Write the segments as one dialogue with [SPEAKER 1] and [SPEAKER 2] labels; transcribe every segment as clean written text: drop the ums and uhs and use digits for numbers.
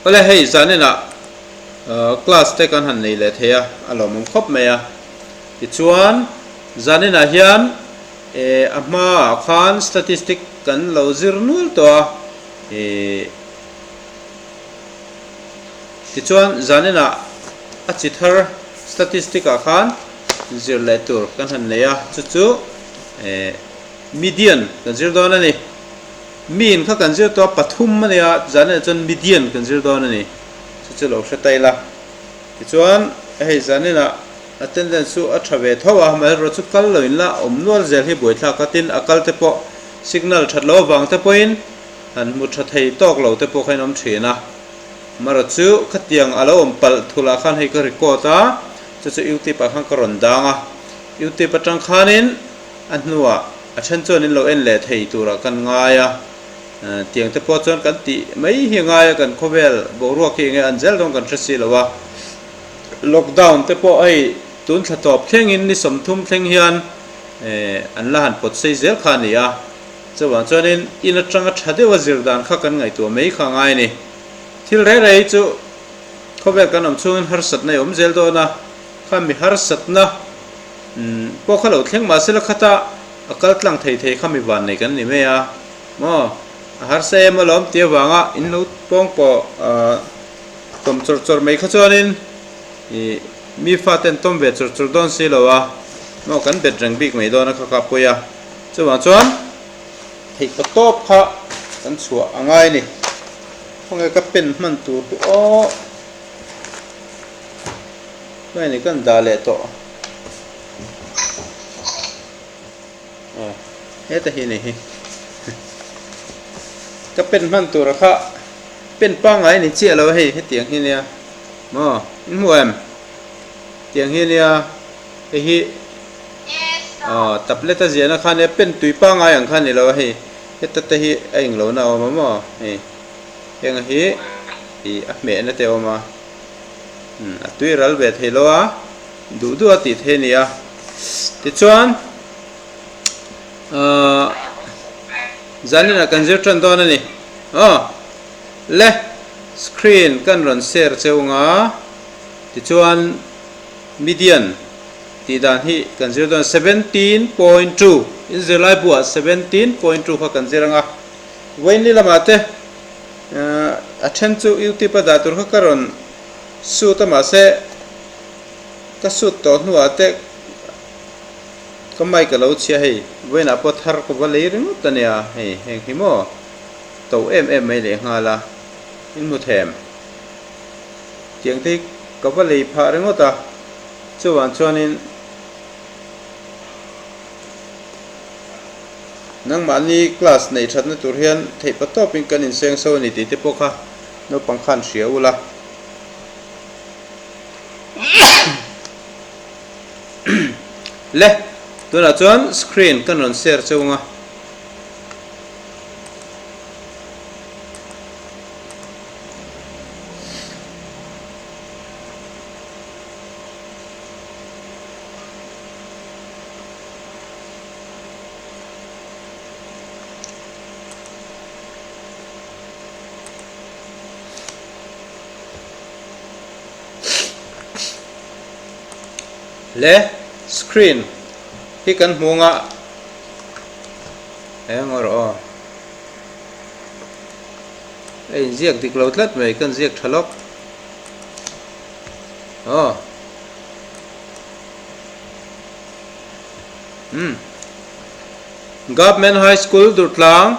[SPEAKER 1] Awle hei zaninah class te kan han nei leh thei a, a lawmawm khawp mai a. Tichuan zaninah hian a hmaah khan statistic kan lo zir nual tawh a, ih tichuan zaninah a chi thar statistic ah khan zir leh tur kan han nei a, chu chu median kan zir dawn a ni. Mean kha kan zir tawh a, pathum a nia, zaninah chuan median kan zir dawn a ni. Chu chu lo hre ta ila. Tichuan hei zaninah attendance chu a tha ve tho a, amaherawhchu chu kal lo in la awm nual zel hi buaithlak a, tin a kal te pawh signal that lo avang te pawhin han hmu tha thei tawk lo te pawh kha in awm thin a. Amaherawhchu khatiang a lo awm palh thulah khan hei ka record a, chu chu youtube ah khan ka rawn dang a, youtube atang khanin a hnuah A then chuan in lo en leh thei turah kan ngai a, tiang te pawh chuan kan tih mai hi a ngai a, kan khawvel boruak hi enge an zel dawn kan hre si lo a. Lockdown te pawh hei tun thla tawp thlengin ni 30 thleng hian an la han pawt sei zel kha a ni a, chuvang chuanin in atanga tha deuha zir dan kha kan ngaihtuah mai kha a ngai a ni. Thil rei rei chu khawvel kan awm chhungin harsatna i awm zel dawn a, kha mi harsatna Umm pawh kha lo thleng mahse la khata a kal tlang thei thei kha mi van nei kan ni mai a maw a harsa em alawm tih avanga in lo pawng pawh ah tawm chawrh chawrh mai kha chuanin ih mi fate an tawm ve chawrh chawrh dawn si lo a maw kan bet reng bik mai dawn a kha kha pawi a chuvang chuan theih pa tawp kha kan chhuah a ngai a ni khawnge ka pen hman tur chu aw. Hei ni kan dah leh tawh aw heta hi ni hi ka pen hman tura kha pen pangngai ni chiah lo hei hetiang hi nia maw in hmu em tiang hi nia hei hi aw tablet a ziahna kha nia pen tui pangngai ang kha ni lo a hei heta te hi a englo na a awm a maw hei heng hi ih a hmehna te a awm a. A tui ral ve thei lo a, duh duh a tih thei a ni a. Tichuan ahh zaninah kan zir tan dawn a ni. Aw le screen kan rawn share cheu nga tichuan median tih dan hi kan zir dawn 17.2 in zirlai buah 17.2 kha kan zir anga vawiin lamah te A then chu youtube a dah tur kha ka rawn shoot a mahse ka shoot tawh hnuah te ka mic a lo chhia hei vawiinah pawh thar ka va lei ringawt a nia hei heng hi maw to em em mai leh nghal a in hmu them tiang te hi ka va lei phah ringawt a chuvang chuanin Nangmahni class neih thatna tur hian theih pa tawpin kan inseng so a ni tih te pawh kha naupang khan hria ula. Le, tunah chuan screen kan rawn share cheu ang a. Le screen hi kan hmu anga eng awrh aw a inziak dik lo tlat mai kan ziak tha lawk aw. Umm. Government High School Durtlang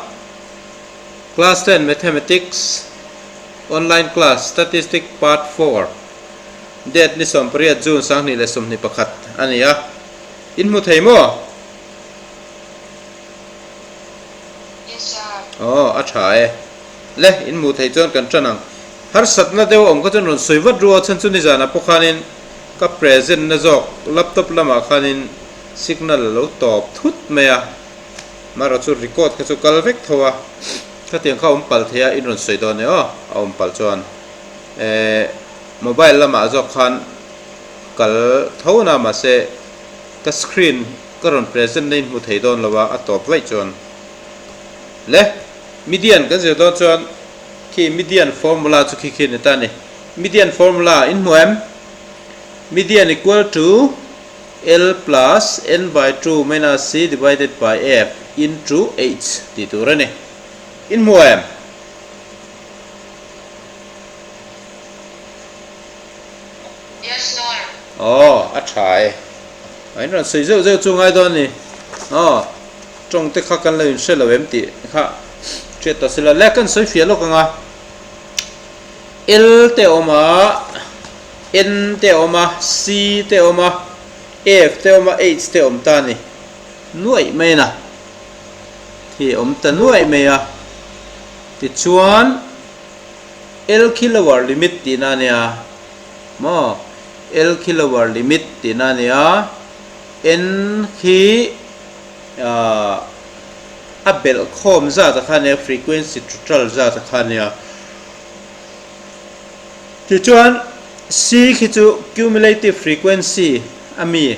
[SPEAKER 1] Class 10 Mathematics Online Class Statistic Part 4 Date ni 18 June 2021 a ni a. In hmu thei maw?
[SPEAKER 2] Yes sir.
[SPEAKER 1] Aw a tha e. Le in hmuh theih chuan kan tan ang. Harsatna deuh awm kha chuan rawn sawi vat ru a chhan chu nizanah pawh khanin Ka present na zawk laptop lamah khanin signal a lo tawp thut mai a, marawh chu record kha chu kal vek tho a, khatiang kha a awm palh thei a, in rawn sawi dawn e aw, a awm palh chuan eh mobile lamah zawk khan kal tho na mahse ka screen ka rawn present na in hmu thei dawn lo a, a tawp vaih chuan le median kan zir dawn chuan. Khi median formula chu khi khi a ni ta a ni. Median formula in hmu em? Median equal to L plus N by 2 minus C divided by F into H tih tur a ni. In hmu em?
[SPEAKER 2] Yes sir.
[SPEAKER 1] Aw, a tha e. A in rawn sawi zeuh zeuh chu ngai dawn a ni. Aw, tawng te kha kan lo inhre lo em tih kha hriat tawh sila. Le kan sawi fiah lawk ang a. L te a awm a, N te a awm a, C te a awm a, F te a awm a, H te a awm ta a ni. Nuaih mai a na. Khi a awm ta nuaih mai a. Tichuan, L khi lower limit tihna a nia. Maw? L khi lower limit tihna a nia. N khi ahh a belh khawm zat a kha nia, frequency total zat a kha nia. Tichuan, C khi chu cumulative frequency a mi,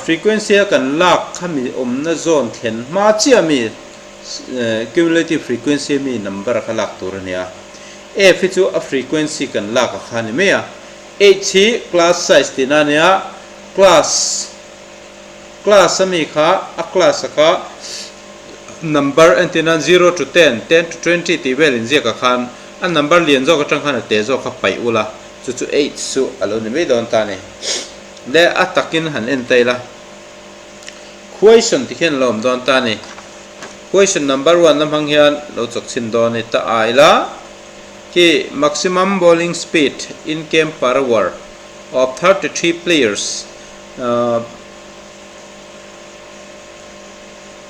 [SPEAKER 1] frequency a kan lak khami awmna zawn thlen hma chiah mi cumulative frequency a mi number a kha lak tur a nia. F hi chu a frequency kan lak a kha a ni mai a. H hi class size tihna a nia, class Class a mi kha a class a kha number entir nan zero to ten, ten to twenty tih vel inziak ah khan a number lian zawk atang khan a te zawk kha paih ula chu chu eight chu a lo ni mai dawn ta a ni. Le a takin han en ta ila question ti khian a lo awm dawn ta a ni. Question number one na hmang hian lo chawk chhin dawn i ta a ila khi maximum bowling speed in km per hour of 33 players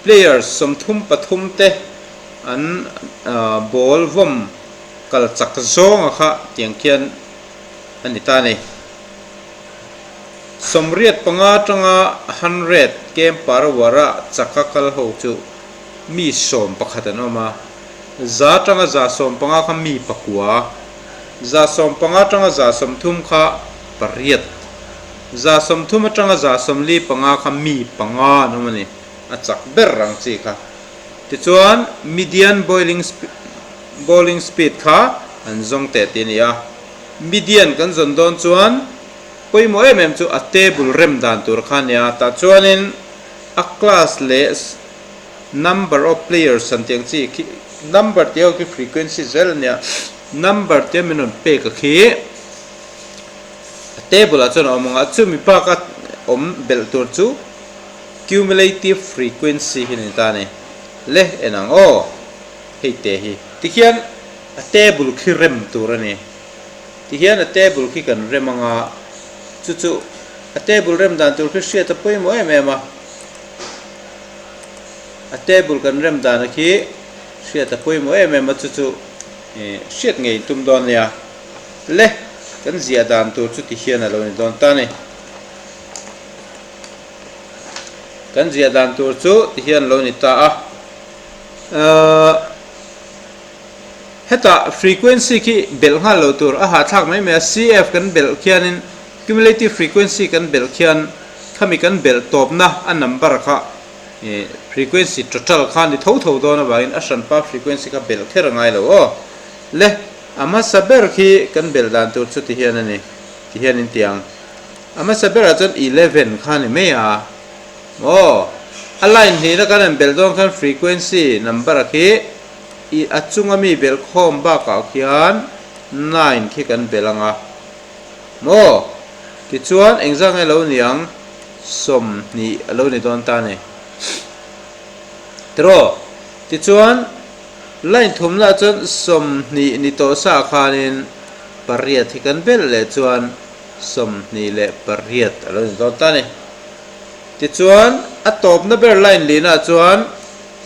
[SPEAKER 1] Players 33 te an ball vawm kal chak zawnga kha tiang khian a ni ta a ni. 85 atanga 100 km per hour a chaka kal ho chu mi 11 an awm a, 100 atanga 115 kha mi pakua, 115 atanga 130 kha pariat. 130 atanga 45 kha mi panga an awm a ni, a chak ber ang chi kha. Tichuan, median boiling bowling speed kha an zawng teh tih a ni a. Median kan zawn dawn chuan pawimawh em em chu a table rem dan tur kha a ni a, tah chuanin a class leh number of players an tih ang chi khi number tih ho khi frequency zel a nia, number tia min rawn pek a khi. A table ah chuan a awm ang a, chumi bak a awm belh tur chu cumulative frequency hi a ni ta a ni. Le en ang aw, hei te hi. Tikhian a table khi rem tur a ni. Tikhian a table khi kan rem ang a, chu chu a table rem dan tur khi hriat a pawimawh em em a. A table kan rem dan a khi hriat a pawimawh em em a, chu chu hriat ngei tum dawn a nia. Le, kan ziah dan tur chu ti hian a lo ni dawn ta a ni. Kan ziah dan tur chu ti hian a lo ni ta a. Ahh, hetah frequency khi belh nghal lo tur a hahthlak mai mai a, CF kan belh khianin cumulative frequency kan belh khian khami kan belh tawpna a number kha frequency total kha ni tho tho dawn avangin a hranpa frequency kha belh kher a ngai lo aw. Le. A hmasa ber khi kan belh dan tur chu ti hian a ni, ti hian in ti ang. A hmasa berah chuan 11 kha a ni mai a, maw? A line hnihna kan han belh dawn khan frequency number a khi i a chunga mi belh khawm bakah khian nine khi kan belh ang a, maw? Tichuan engzah nge lo ni ang? 20 a lo ni dawn ta a ni. Tiraw? Tichuan. Line thumna chuan 20 ni tawh sa khanin pariat hi kan belh leh chuan 28 a lo ni dawn ta a ni. Tichuan a tawpna ber line lihna chuan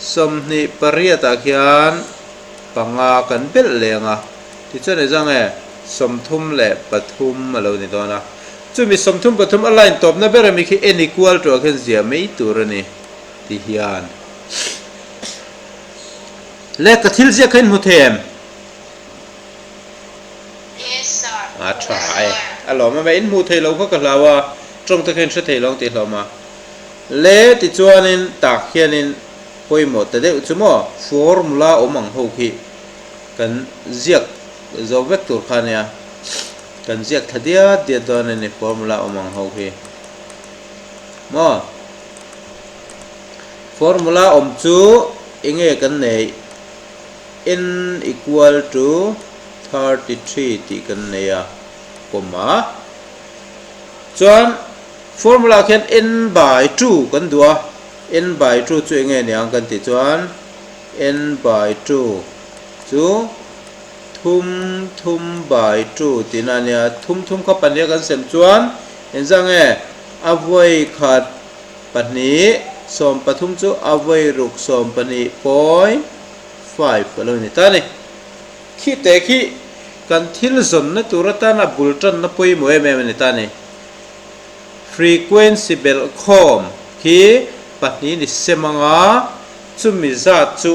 [SPEAKER 1] 28 ah khian panga kan belh leh ang a, tichuan eng nge 33 a lo ni dawn a. Chumi 33 a line tawpna ber ami khi n equal to ah khian ziah mai tur a ni ti hian. Le ka thil ziak kha in hmu thei em?
[SPEAKER 2] Yes sir.
[SPEAKER 1] A tha e. A lawm a, in hmuh thei lo kha ka hlau a, tawng te kha in hre thei lo ang tih hlawm a. Le tichuanin tak hianin pawimawh ta deuh chu maw formula awm ang ho khi. Kan ziak zo vek tur kha nia. Kan ziak thla diat diat dawn a ni formula awm ang ho hi. Maw? Formula awm chu enge kan neih? N equal to 33 tih kan nei a, comma. Chuan formula khian n by 2 kan duh a, n by 2 chu enge niang kan tih chuan n by 2 chu thum thum by 2 tihna a nia. Thum thum kha pahnih a kan sem chuan engzah nge a vawi khat pahnih 13 chu a vawi ruk 12 point 5 a lo ni ta a ni. Khi te khi kan thil zawnna tur atana bul tanna pawimawh em em a ni ta a ni. Frequency belh khawm khi pahnih ni sem anga chumi zat chu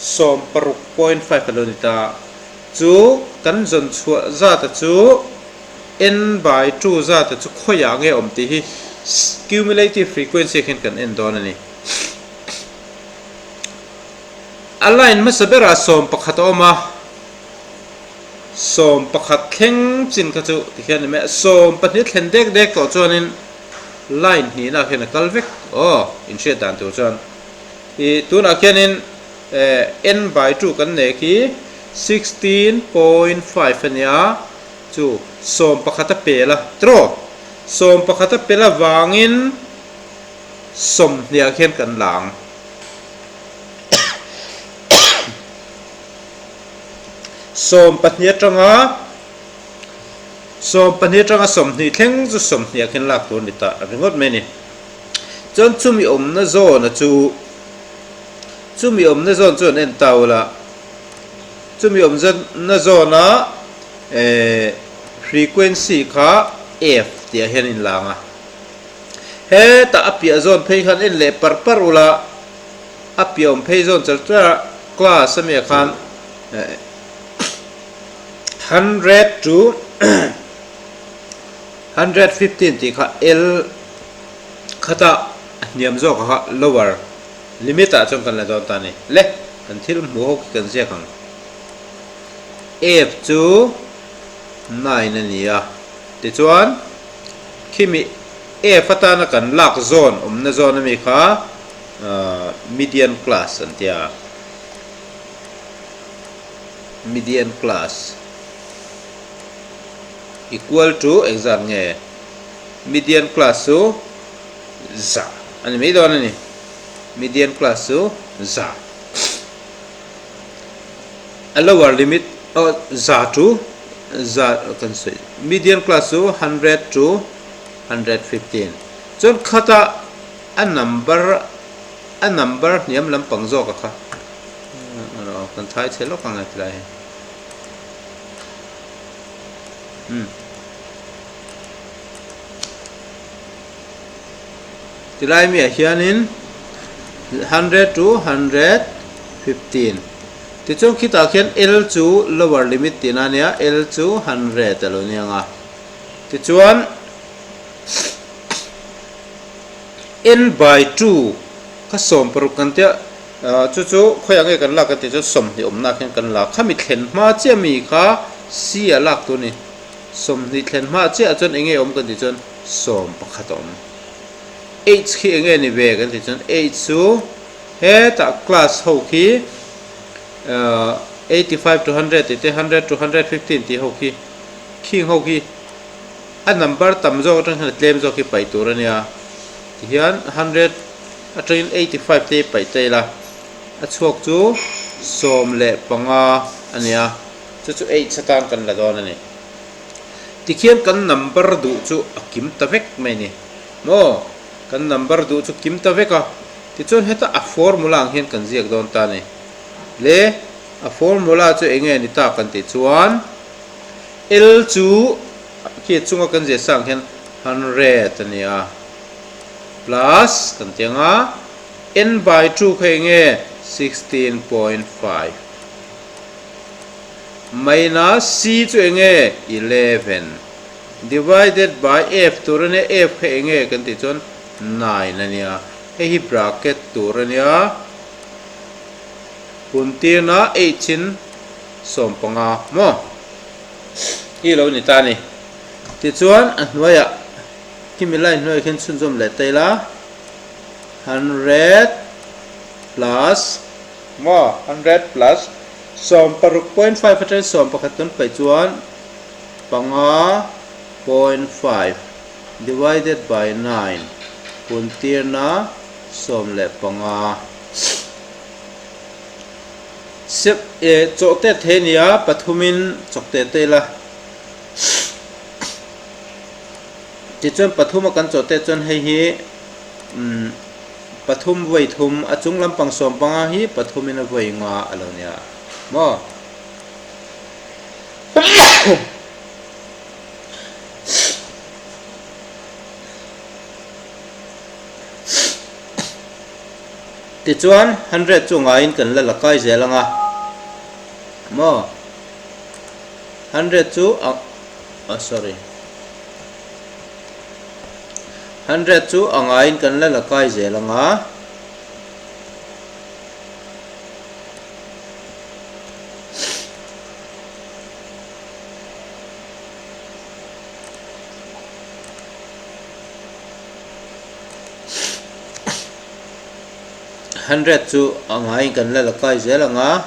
[SPEAKER 1] 16.5 a lo ni ta. Chu kan zawn chhuah zata chu n by 2 zata chu khawiah nge awm tih hi cumulative frequency ah khian kan en dawn a ni. A line hmasa berah 11 a awm a, 11 thleng chin kha chu tikhian a ni mai a, 12 thlen dek dek tawh chuanin line hnihna khian a kal vek aw inhriat dan tur chuan. Ih tunah khianin n by 2 kan nei khi 16.5 a nia, chu 11 a pel a tiraw? 11 a pel avangin 20 ah khian kan la ang. 12 atanga 12 atanga 20 thleng chu 20 ah khian lak tur a ni ta ringawt mai a ni. Chuan chumi awmna zawn a chu chumi awmna zawn chu an en ta ula chumi awmna zawn a eh frequency kha F tih ah hian a inlang a. Hetah a piah zawn phei khan en leh par par ula a piah awm phei zawn char char a class a miah khan 100 to 115 tih kha L khatah a hniam zawk a kha lower limit ah chuan kan la dawn ta a ni. Le kan thil hmuh ho khi kan ziak ang. F chu 9 a ni a tichuan Khimi F atana kan lak zawn awmna zawn ami kha median class an tia. Median class equal to engzat nge? Median class chu za a ni mai dawn a ni. Median class chu za. A lower limit aw za to za kan sawi median class chu 100 to 115 chuan khata a number a number hniam lampang zawk a kha kan thai chhe lawk ang e tilai hi umm Tilai miah hianin 100 to 115 tichuan khitah khian L chu lower limit tihna a nia, L chu 100 a lo ni ang a. Tichuan N by 2 kha 16 kan tia chu chu khawiah nge kan lak kan tih chuan 20 awmna ah khian kan lak. Khami thlen hma chiah mi kha C ah lak tur a ni. 20 thlen hma chiah chuan eng nge awm kan tih chuan 11 a awm. H khi eng nge ni ve kan tih chuan H chu hetah class ho khi 85 to 100 tih te 100 to 115 tih ho khi khing ho khi a number tam zawk atang hian a tlem zawk hi paih tur a nia tihian 100 atangin 85 te hi paih ta ila a chhuak chu 15 a nia chu chu H atan kan la dawn a ni. Tikhian kan number duh chu a kim ta vek mai a ni. Maw? Kan number duh chu kim ta vek a. Tichuan heta a formula ang hian kan ziak dawn ta a ni. Le, a formula chu eng nge ni ta kan tih chuan L chu khi a chunga kan ziah sang hian 100 a ni a, plus kan ti ang a, N by 2 kha eng nge 16.5. Minus C chu eng nge? 11 divided by F tur a nia, F kha eng nge kan tih chuan 9 a nia, hei hi bracket tur a nia, hun tirna H in 15 maw? Hi lo ni ta a ni. Tichuan a hnuaiah khimi line hnuaiah khian chhunzawm leh ta ila 100 plus maw 100 plus 16.5 atangin 11 kan paih chuan 5.5 divided by 9 puntirna 15. Sep e chawhte thei nia pathumin chawkte te ila. Tichuan pathuma kan chawhte chuan hei hi umm pathum vawi thum a chung lampang 15 hi pathumin a vawi nga a lo nia maw. Tichuan, 100 chu ngaiin kan la la kai zel ang a, maw? 100 chu a, oh sorry, 100 chu a ngaiin kan la la kai zel ang a. 100 chu a ngaiin kan la la kai zel ang a.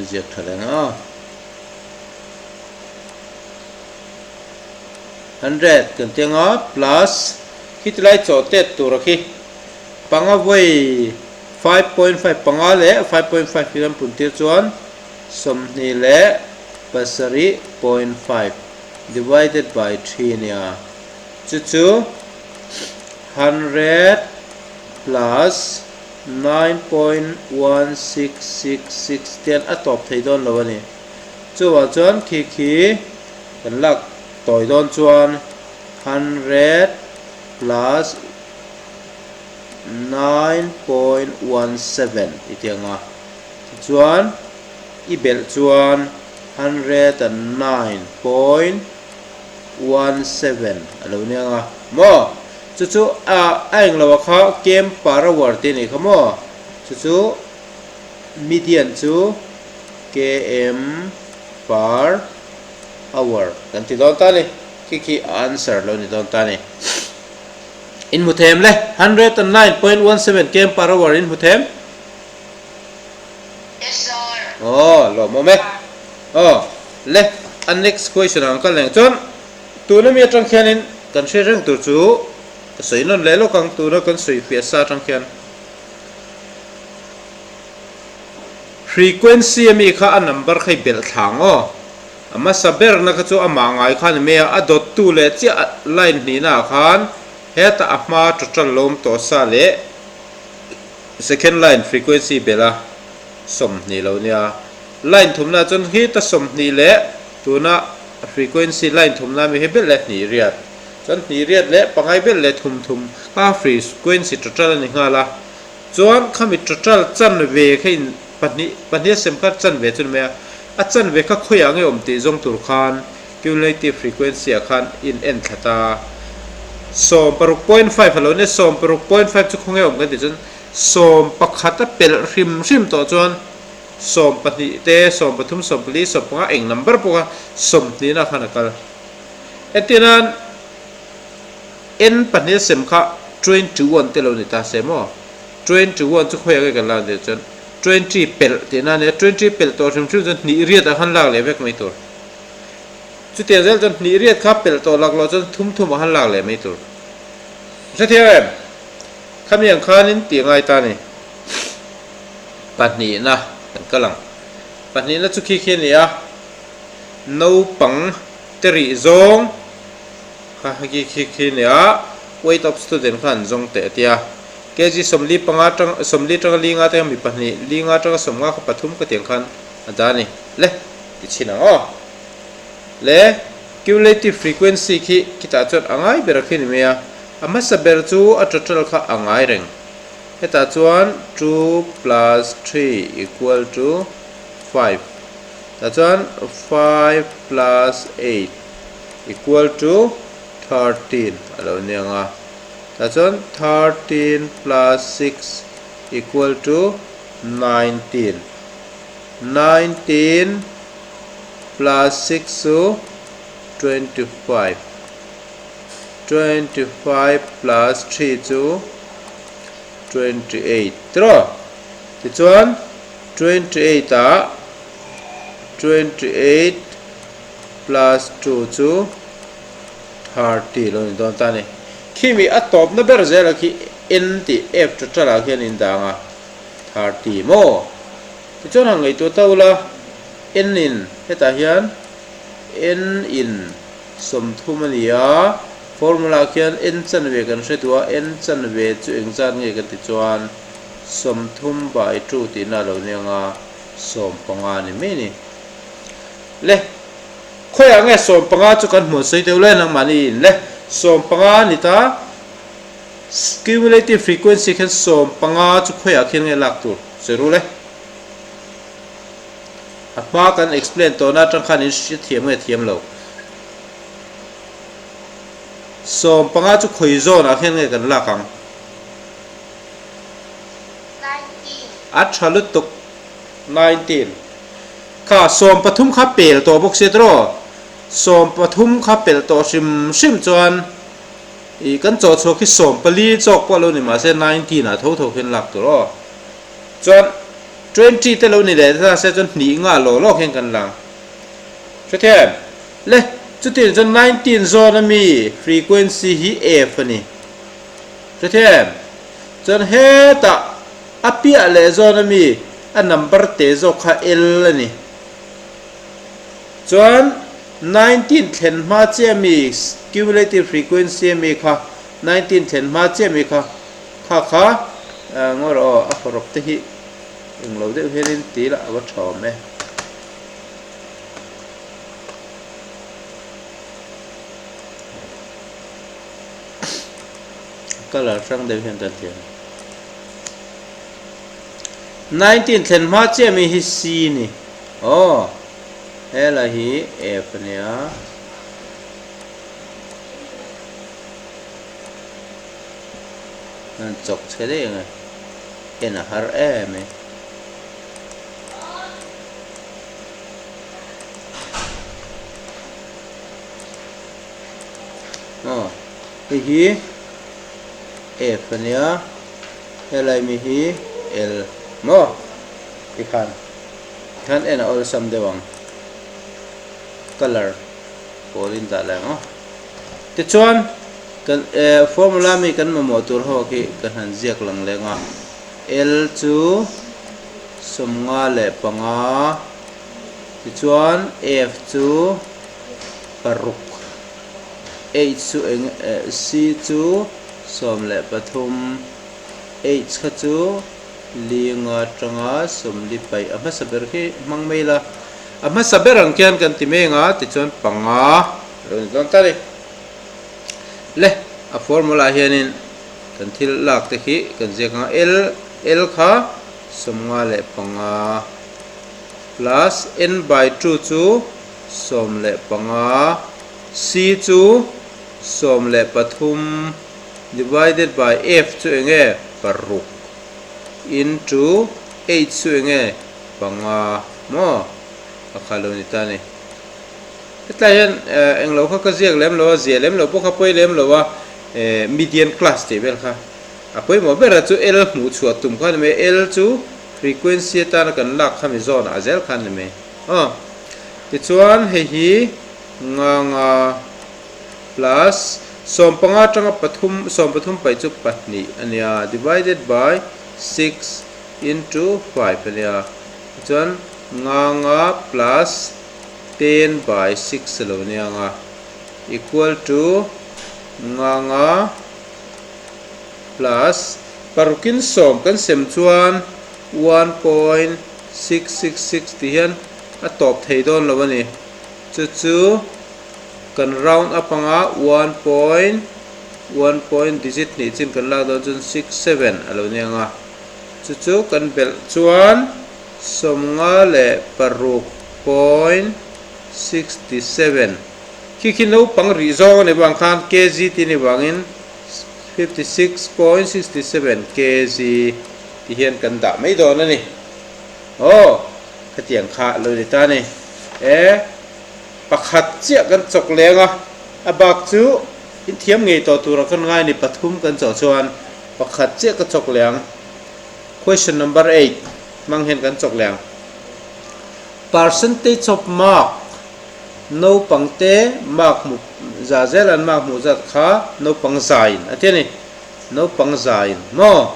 [SPEAKER 1] Ziak tha leh ang a. 100 kan ti ang a plus Khitilai chaw tet tura khi panga vawi 5.5 panga leh 5.5 hi kan pun tir chuan 27.5 divided by 3 nia chu chu 100 plus 9.1666 te a tawp thei dawn lo a ni. Chuvang chuan khi khi kan lak tawi dawn chuan 100 plus 9.17 i ti ang a, tichuan i belh chuan 109.17 a lo ni ang a maw? Chu chu a a englo a kha kem per hour tih a nih kha maw? Chu chu median chu km per hour kan ti dawn ta a ni. Khi khi a answer lo ni dawn ta a ni. In hmu them le, 109.17 km per hour in hmu them?
[SPEAKER 2] Yes sir.
[SPEAKER 1] Aw, lawmawm e. Aw, le, a next question ah an kal leng chuan tuna mi atang khianin kan hre reng tur chu ka sawi nawn leh lawk ang tuna kan sawi fiah sa atang khian. Frequency ami kha a number kha i belh thla ang aw. A hmasa berna kha chu amah ngai kha a ni mai a, a dawttu leh chiah line hnihna ah khan hetah a hma total lo awm tawh sa leh second line frequency belh a 20 lo nia. Line thumna ah chuan heta 20 leh tuna frequency line thumna ami hi belh leh hnih riat chuan hnih riat leh pangai belh leh thum thum kha frequency total a ni nghal a. Chuan khami total chanve kha in pahnih pahnih a sem kha chanve chu ni mai a, a chanve kha khawiah nge awm tih zawng tur khan cumulative frequency ah khan in en thla ta. 16.5 a lo nia, 16.5 chu khawnge awm kan tih chuan 11 a pelh hrim hrim tawh chuan 12 te, 13, 14, 15 eng number pawh kha 20 na khan a kal. Entirnan. En pahnih a sem kha 21 te lo ni ta se maw? 21 chu khawiah nge kan lak leh chuan 20 pelh tihna a nia, 20 pelh tawh hrim hrim chuan hnih riat ah khan lak leh vek mai tur. Chutiang zel chuan hnih riat kha pelh tawh lak loh chuan thum thum ah khan lak leh mai tur. Hrethiam em? Khami ang khanin tih ngai ta a ni. Pahnihna kan kal ang. Pahnihna chu khi khi a ni a, naupang te rih zawng. Kha khi khi khi nia weight of student kha an zawng teh a tia. Kg 45 tang 40 tanga linga te kha mi pahnih linga tanga 50 kha pathum ka tiang khan a dah a ni. Le ti chhin ang aw. Le cumulative frequency khi khitah chuan a ngai ber a khi ni mai a. A hmasa ber chu a total kha a ngai reng. Hetah chuan 2 plus 3 equal to Five. Tah chuan five plus eight equal to 13 a lo ni ang a. Tah chuan 13 plus 6 equal to 19. 19 plus 6 chu 25. 25 plus 3 chu 28 tiraw? Tichuan 28 ah 28 plus 2 chu 30 lo ni dawn ta a ni. Khimi a tawpna ber zela khi N tih F total ah khian in dang a, 30 maw? Tichuan han ngaihtuah ta ula, N in hetah hian N in 30 a ni a, formula ah khian N chanve kan hre duh a, N chanve chu engzat nge kan ti chuan 30 by 2 tihna a lo ni ang a, 15 a ni mai a ni. Le. Khawiah nge 15 chu kan hmuh sawi deuh le nangmahni in le 15 ni ta cumulative frequency khian 15 chu khawiah khian nge lak tur sawi ru le a hma kan explain tawhna atang khan in hre thiam nge thiam lo 15 chu khawi zawn ah khian nge kan lak ang a tha lutuk 19. Kha 13 kha pel tawh bawk sia tiraw? 13 kha pelh tawh hrim hrim chuan ih kan chaw chhuak hi 14 chawk pawh a lo ni mahse 19 ah tho tho khian lak tur aw. Chuan 20 te lo ni leh ta se chuan hnih nga law law khian kan lang. Hrethiam? Le, chutiang chuan 19 zawn ami frequency hi F a ni. Hrethiam? Chuan hetah A piah leh zawn ami a number te zawk kha L a ni. Chuan 19 thlen hma chiah ami cumulative frequency ami kha 19 thlen hma chiah ami kha kha kha ngawi rawh aw a hawrawp te hi englo deuh hianin ti ila a va tha awm e. Colour hrang deuh hian kan ti ang. 19 thlen hma chiah mi hi C ni. Aw, hela hi F a nia. An chawk chhe daih ang e. En a har em e. Aw, hei hi F a nia. Helai mi hi L maw? Tikhan tikhan en a awlsam deuh ang. Colour pawl in dah leh ang aw. Tichuan kan eh formula mi kan mamawh tur ho khi kan han ziak lang leng a. L chu 55 tichuan F chu paruk H chu eng eh C chu 13, H kha chu linga atanga sawmli paih a hmasa ber khi hmang mai ila, a hmasa ber ang khian kan ti mai anga tichuan panga a lo ni dawn ta a ni. Le, a formula ah hianin kan thil lak te khi kan ziak ang a, L, L kha 55 plus N by 2 chu 15, C chu 13 divided by F chu eng nge? Paruk into H chu eng nge? Panga maw? A kha lo ni ta a ni. Hetlai hian eng lo kha ka ziak lem lo a, ziah lem lo pawh kha pawi lem lo a, median class tih vel kha a pawimawh ber a chu L hmuh chhuah tum kha a ni mai, L chu frequency atana kan lak kha mi zawn ah zel kha a ni mai. Aw tichuan hei hi nga nga. Plus 15 atanga pathum 13 paih chu pahnih a nia divided by 6 into 5 a nia tichuan nga nga plus 10 by 6 a lo nia nga equal to nga nga plus parukin sawm kan sem chuan 1.666 tih hian a tawp thei dawn lo a ni chu chu Kan round up anga one point one point digit hnih chin kan lak dawn chuan six seven a lo ni ang a, chu chu kan belh chuan 56 point 67 khi khi naupang rih zawng a nih vang khan kg tih a nih vangin 56.67 kg ti hian kan dah mai dawn a ni. Aw, khatiang kha a lo ni ta a ni. E, pakhat chiah kan chawk leng a, a bak chu inthiam ngei tawh tura kan ngai a ni, pathum kan chawh chuan pakhat chiah ka chawk leng. Question number eight hmang hian kan chawk leng. Percentage of mark, naupang te mark hmu za zel an mark hmuh zat kha naupang zain a ti a ni. Naupang zain maw?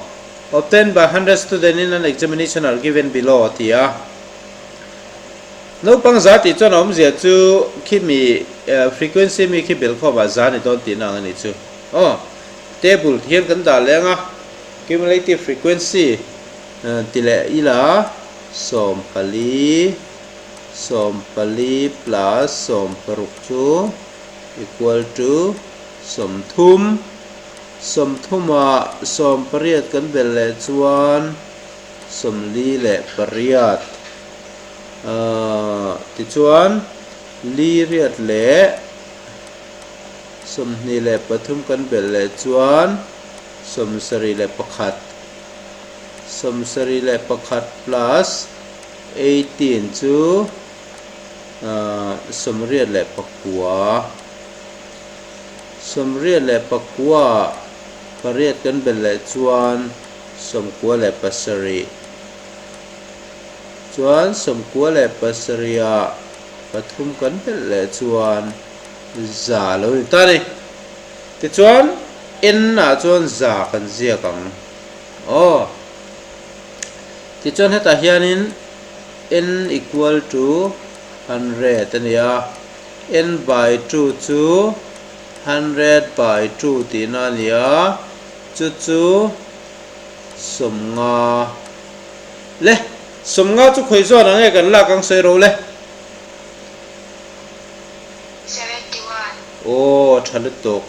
[SPEAKER 1] Obtained by hundred student in an examination are given below a ti a. Naupang za tih chuan a awmzia chu khi mi frequency mi khi belkhawmah za ni dawn tihna ang a nih chu. Aw, table hian kan dah leng a, cumulative frequency ti leh ila. 14, 14 plus 16 chu equal to 30, 30 ah 18 kan belh leh chuan 48, ahh tichuan li riat leh 23 kan belh leh chuan 71. 71 plus 18 chu 89. 89 ah pariat kan belh leh chuan 97. Chuan 97 ah pathum kan belh leh chuan za lo ni ta a ni. Tichuan N ah chuan za kan ziak ang. Aw. Tichuan hetah hianin n equal to 100 a ni a, n by 2 chu 100 by 2 tihna a ni a, chu chu 50. Le, 50 chu khawi zawn ang nge kan lak ang sawi ro le?
[SPEAKER 2] 71.
[SPEAKER 1] Aw, tha lutuk.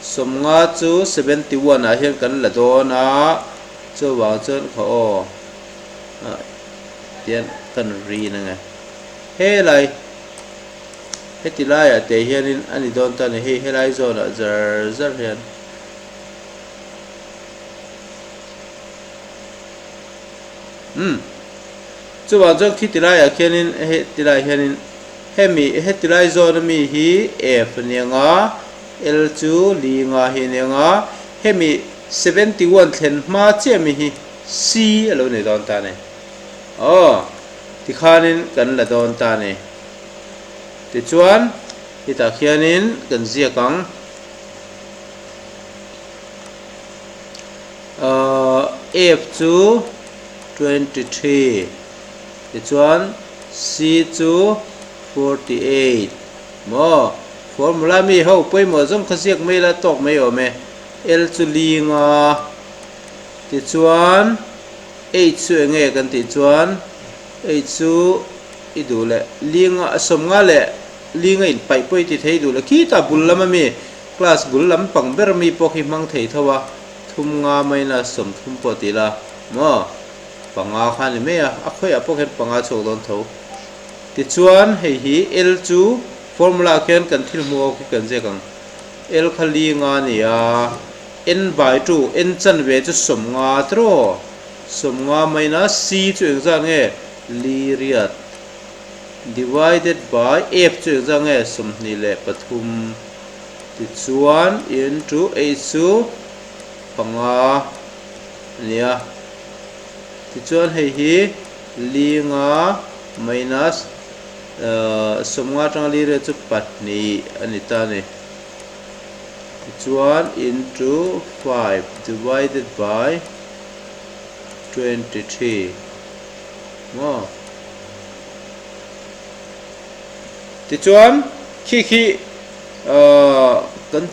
[SPEAKER 1] 50 chu 71 ah hian kan la dawn a, chuvang chuan kha aw ah tian kan rin ange. Helai heti laiah te hianin a ni dawn ta a ni, hei helai zawnah zar zar hian. Umm chuvang chuan khiti laiah khianin heti laiah hianin hemi heti lai zawn ami hi F a ni ang a. L chu li nga hi a ni ang a, hemi 71 thlen hma chiah mi hi C a lo nei dawn ta a ni. Aw, tikhanin kan la dawn ta a ni. Tichuan, hetah khianin kan ziak ang. Ahh, F chu 23, tichuan C chu 48. Maw? Formula mi ho pawimawh zawng kha ziak mai la tawk mai awm e. L chu li nga. Tichuan H chu eng nge kan tih chuan H chu i duh leh li nga sawm nga leh li nga in paih pawh i ti thei duh leh khitah bul lam ami class bul lam pang ber ami pawh khi hmang thei tho a thum nga maina 30 pawh ti la maw panga kha a ni mai a a khawiah pawh khian panga chhuak dawn tho. Tichuan, hei hi L chu formula ah khian kan thil hmuh ho khi kan ziak ang. L kha li nga a ni a, N by two, N chanve chu 50 tiraw? 50 maina C chu engzat nge? Li riat divided by F chu engzat nge? 23. Tichuan, into H chu panga a ni a. Tichuan, hei hi li nga minus 50 atanga li riat chu pahnih a ni ta a ni. Tichuan into 5 divided by 23 maw? Tichuan khi khi kan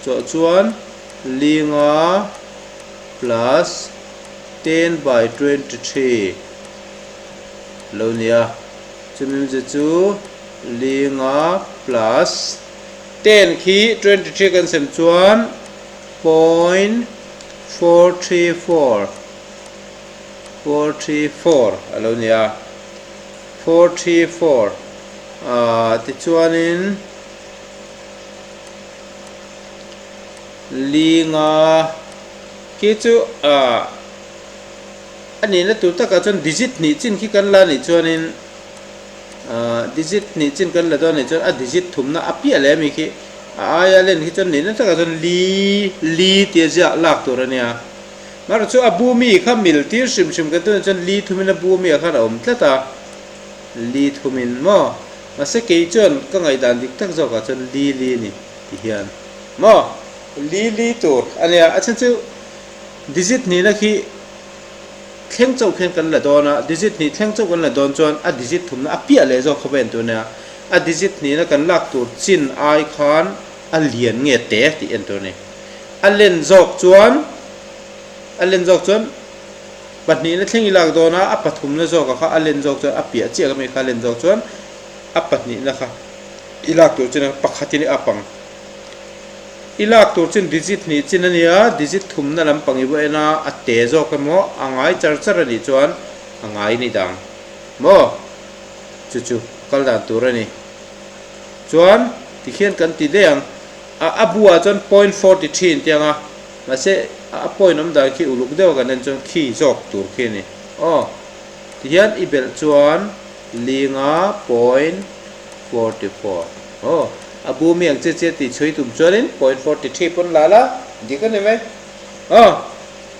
[SPEAKER 1] chawh chuan li nga plus 10 by 23 lo nia. Chumi awmzia chu li nga plus 10 khi 23 kan sem chuan point 434. 4 3 4 a lo ni a, 4 3 4 ah tichuanin linga khi chu ah a nihna tur takah chuan digit hnih chin khi kan la nih chuanin ah digit hnih chin kan la dawn nih chuan a digit thumna a piah leh ami khi a aia len khi chuan nihna takah chuan li li tia ziah lak tur a nia. Mahra chu a bu mi kha mil tir hrim hrim kan tunah chuan li thumin a bu mi ah khan a awm tlat a, li thumin maw? Mahse kei chuan ka ngaihdan dik tak zawkah chuan li li a ni ti hian maw? Li li tur a nia, a chhan chu digit hnihna khi thleng chauh khian kan la dawn a, digit hnih thleng chauh kan la dawn chuan a digit thumna a piah leh zawk kha va en tur a nia, a digit hnihna kan lak tur chin ai khan a lian nge te tih en tur a ni. A len zawk chuan a len zawk chuan pahnihna thleng i lak dawn a, a pathumna zawkah kha a len zawk chuan a piah chiah ka mi kha a len zawk chuan a pahnihna kha i lak tur chin a pakhatin i up ang. I lak tur chin digit hnih chin a nia, digit thumna lampang i va en a, a te zawk emaw a ngai char char a nih chuan a ngai ni dang maw? Chu chu kal dan tur a ni. Chuan tikhian kan ti daih ang. A a buah chuan point 43 an ti ang a, mahse a point awm dan khi uluk deuh a kan en chuan khi zawk tur khi a ni. Aw, tihian i belh chuan linga point 44. Aw, a bu mi ang che che tih chhui tum chuanin point 43 pawn la la, dik a ni mai. Aw,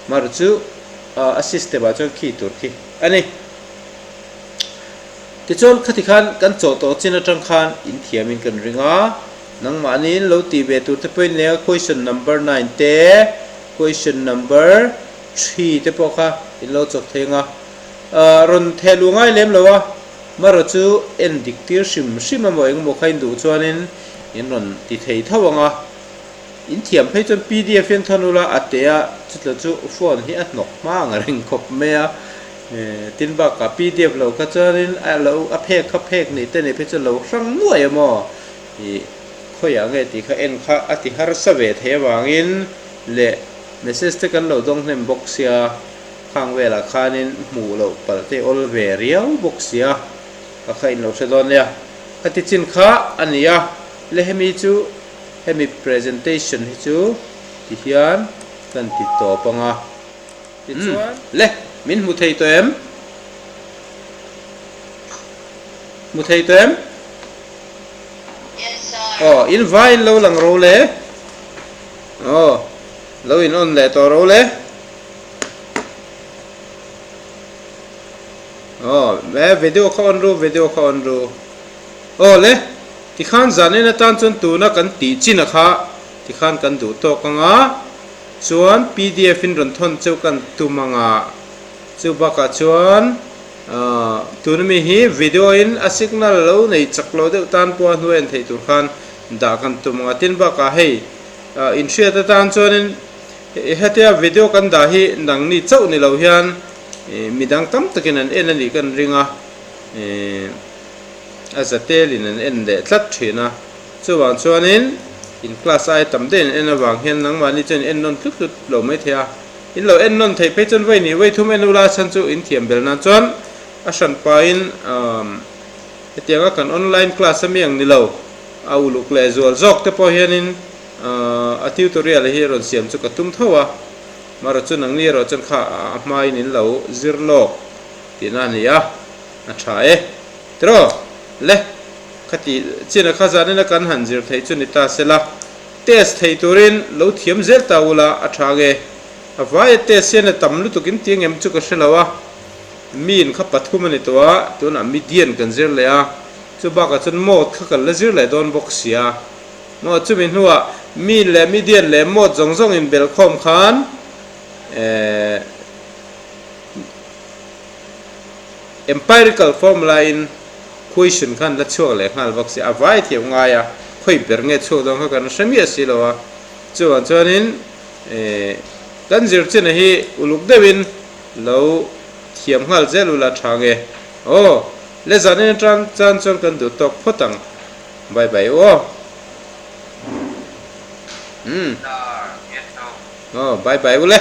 [SPEAKER 1] mar chu a system ah chuan khi tur khi a ni. Tichuan khati khan kan chawh tawh chin atang khan in thiamin kan ring a. Nangmahniin lo tih ve tur te pawhin nia question number nine te, question number three te pawh kha in lo chawk thei anga rawn theh luh ngai lem lo a, marawh chu en dik tir hrim hrim emaw engemaw kha in duh chuanin in rawn ti thei tho anga, in thiam phei chuan pdf hian thawn ula a teh a, chutlo chu phone hi a hnawk hma ang reng khawp mai a, tin bakah pdf lo kha chuanin a lo a phek kha phek nih te nih phei chuan lo hrang nuai emaw. Ih, khawiah nge tih kha en kha a ti harsa ve thei avangin leh message te kan lo dawng hnem bawk sia, khang velah khanin hmuh loh palh te awl ve riau bawk sia, ka kha in lo hre dawn nia. Ka ti chin kha a ni a, le hemi chu hemi presentation hi chu ti hian kan ti tawp ang a. Tichuan. Le, min hmu thei tawh em? Hmu thei tawh em? Aw, in vai in lo lang ro le. Aw, lo in on leh tawh ro le. Aw, e video kha on ru, video kha on ru. Aw le, tikhan zan en atan chuan tuna kan tih chin a kha tikhan kan duh tawk anga chuan pdf in rawn thawn cheu kan tum anga chu bakah chuan Tuna mi hi video in a signal lo nei chak lo deuh tan pawha hnuai an theih tur khan dah kan tum ang a, tin bakah hei inhriat atan chuanin hetia video kan dah hi nangni chauh ni lo hian midang tam takin an en a nih kan ring a, a zatelin an en leh tlat thin a, chuvang chuanin in class aia tam deuhin an en avang hian nangmahni chuan in en nawn tlut tlut lo maithei a. In lo en nawn theih phei chuan vawi nih vawi thum en ula chhan chu in thiam bel nan chuan a hran pain hetianga kan online class a mi ang ni lo a uluk leh zual zawk te pawh hianin a tutorial hi rawn siam chu ka tum tho a, marawh chu nangni erawh chuan kha a hmain in lo zir lawk tihna a ni a, a tha e tiraw le khati chin a kha zanin a kan han zir theih chu ni ta sela. Test thei turin lo thiam zel ta ula a tha nge? A vaia test hian a tam lutuk in ti angem chu ka hre lo a, miin kha pathum a ni tawh a, tunah median kan zir leh a, chu bakah chuan mode kha kan la zir leh dawn bawk sia. Maw chumi hnuah mean leh median leh mode zawng zawng in belh khawm khan eh empirical formula in Question khan la chhuak leh nghal bawk si, a vai thiam ngai a, khawi ber nge chhuak dawn kha kan hre miah si lo a, chuvang chuanin kan zir china hi uluk deuhin lo thiam nghal zel ula tha nge aw, le zanin atang chan chuan kan duh tawk phawt ang, bye bye u aw. Umm. Aw bye bye u le.